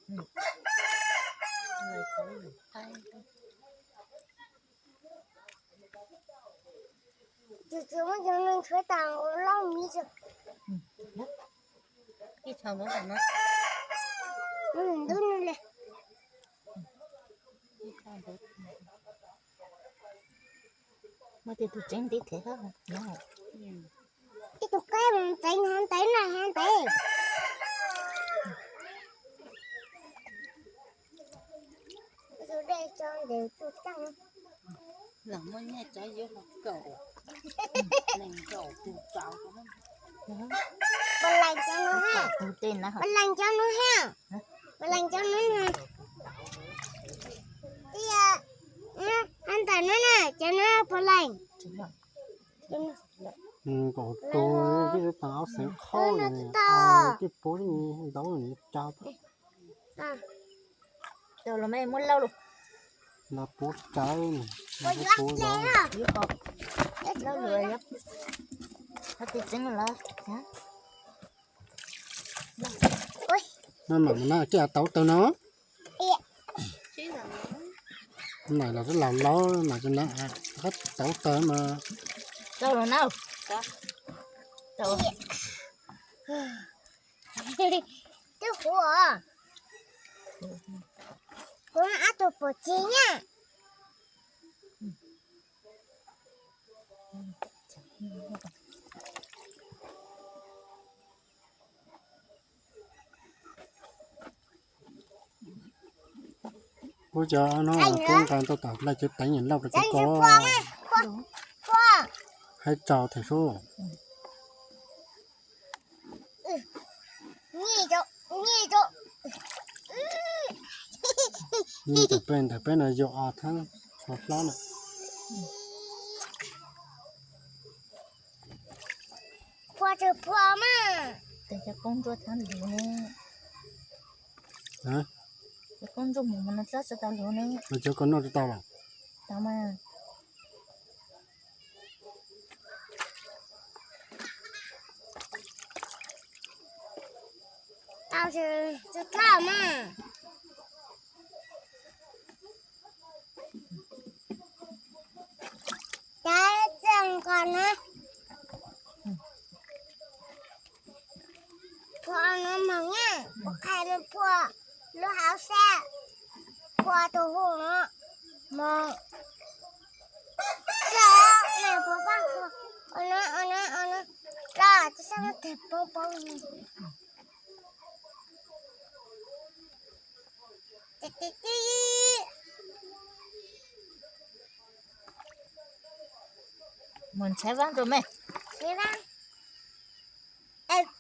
Tus txiv muab cov neeg tshuav tas loj mis. Ib txhais ntawd no. Ntub no li. Muaj tej tug tseev ntiv them hab no. Ib tug qaib mus tseev hov ntev na hov ntev. Tus dej tso ntev tsuj tag. Los muaj nyiaj tsav yuav hlo kaum, nees nkaum tus tsaus. Puas lees cov no ha? Puas lees cov no ha? Puas lees cov no ha? Twb yog, hab ntawm no na, cov no puas lees? Nkaum tus, twb tas ob xeev qhaub, twb puv ntau tsa. Tau los mas muab laub lug. Los puv rawv, puv rawv. Laub lug, hab tis txeeb lawm. No mam mus na, kij tauv tawg no. Mam los laus laus mas, qab tauv tawg mas. Tau los na. Twb huv os. Kuv ob tug pom tsev na. Kuv cov no kuv nqa tau tom laj cov teev lauj rau kuv ko. Hais tsaug them sub. Nyiaj ntawm peb, ntawm peb no yog os thab tsho hlob na. Phua tsis phua mas. Tes cov koob ntsuab thab lug ne. Cov koob ntsuab mus mus no txab tsis tau lug ne. Cov ko noj tsis tau los? Tau mas. Tau tsis tau mas. Cov txog nkaus na. Phua no moog na, kuv qha moog phua lub hauv xab, phua tus hu no moog. Xab, mej puas paub phua? Ua no, ua no, ua no, los tsis xaab teg poob poob. Mus ntshav vaab rau mej.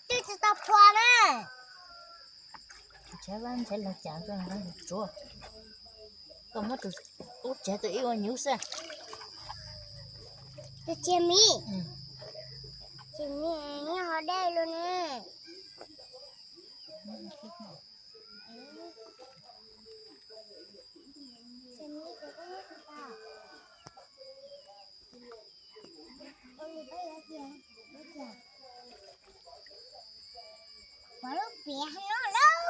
Twb tsis tau phua na. Ntshav vaab ntshav lug cas rau tsuav. Koj muab tus ub tsav tus ib ua nyuv xwb. Tus txiv miv, txiv miv nyob hauv dej lug ne. Pov lub piav no lauj.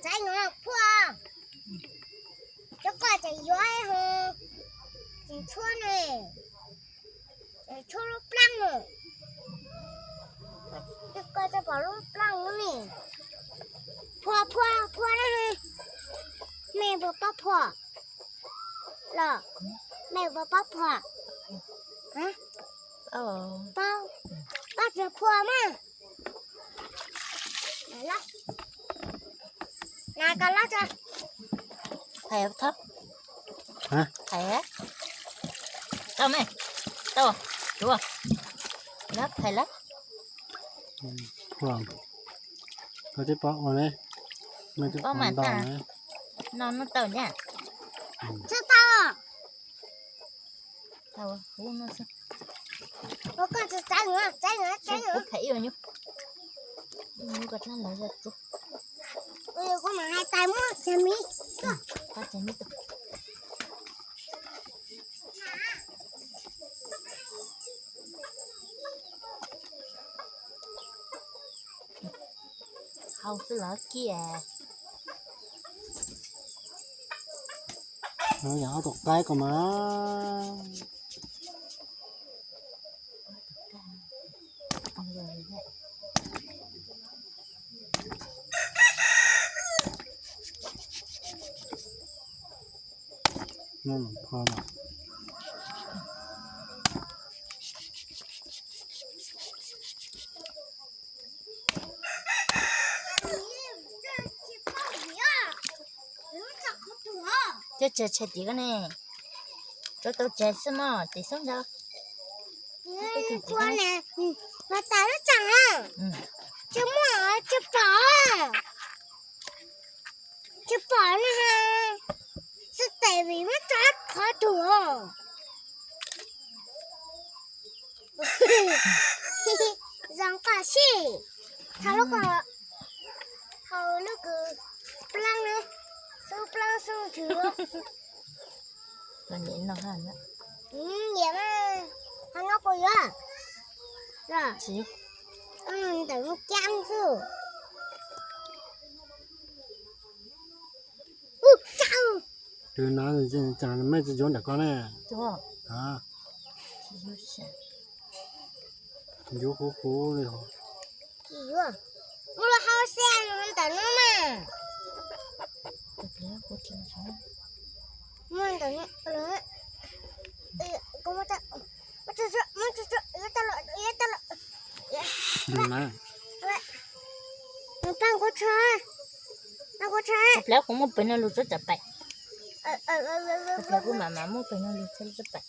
Txav nuav phua, cov koj tseem yuav hov, tseem tshuab ne, tseem tshuab lub plaab no. Cov koj tseem pom lub plaab no ne. Phua, phua, phua na. Mej puas paub phua los? Mej puas paub phua? Paub, paub tseem phua mas. Na koj lab tso. Phais thab. Phais, tau me, tau, tsuav, lab phais lab. Koj twb paub ua ne, mej twb paub mas tag. No nub tau na. Tsis tau. Tau, kuv no xwb. Kuv koj tsis tau, tau, tau. Kuv phais ib nyuag. Ib nyuag koj dlaab lawv tsuav. Kuv mam hais tas muab tsav miv. Tsav miv tau. Au xwb los kiag. No yog ob tug qaib ko mas. No los pho no. Cov tsag tshem tim ko ne. Rau tau tsag xwb mog, tim xoob ntawd. Ua ne, mas tas lub tseem na. Tsis muaj, tsis pom. Tsis pom na ha. Xwb tes vim muab tso qhov twg. Zoo koj sij. Thaum lub ko, thaum lub kws plaab ne, xub plaab xub ntsws. Nyiam mas, ho noj puas yuav? Ntawm lub caab xwb. Tus na, mej tsis yuav ntawm ko ne. Yuav huv huv li. Mus los hau xia ntawm no mas. Mus ntawm no. Pab kuv tsho, pab kuv tsho. Plaub kuv muab pem no lug tsuab tsam paim. Plaub kuv mam mam muab pem no lug tsuab tsam paim.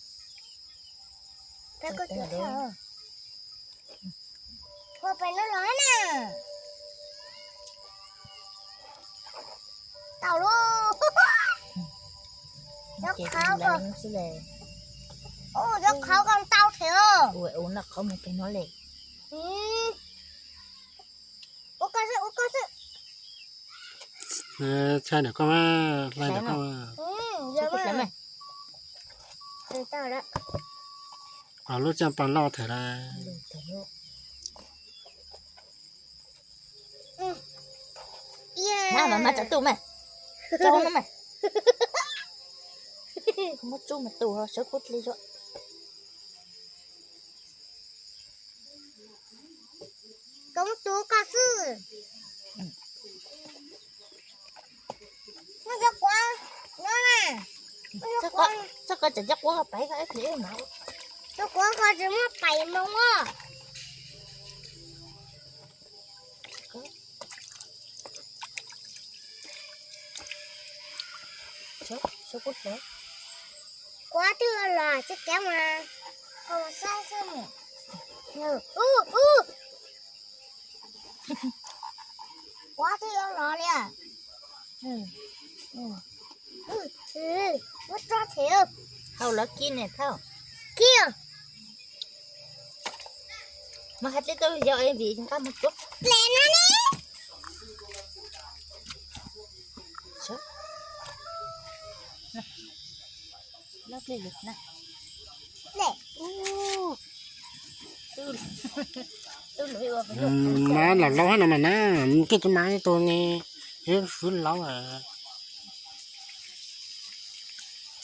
Ua pem no los na. Tau lauj. Cov qhauv ko, cov qhauv ko ntau thiab. Ua noj qhauv mus pem no le. Ua koj xwb, ua koj xwb. Tshaj ntawm koj mas, hlais ntawm koj mas. Lub tseem pas loj thiab lauj. Mas mas mas tsav tu mas. Tsav no mas. Muab tsub mas tu sawv kub dli zuag. Koob tu koj xwb. Muab cov quav no na. Txhob kov cov quav ko pais ko ib pliag mas. Cov quav ko tsis muaj pais moo os. Quav twb los tsis kev mas, hau saib xwb. Quav twb los li. Muab tso them. Hau los kib ne thauj. Kib. Mas hais teb tau yog vim nqa mus tsuav dlem no ne. Lab pliag lwm na. Mas los laub hab no mas na, koj tsis mas tus ne, yog swb laub a.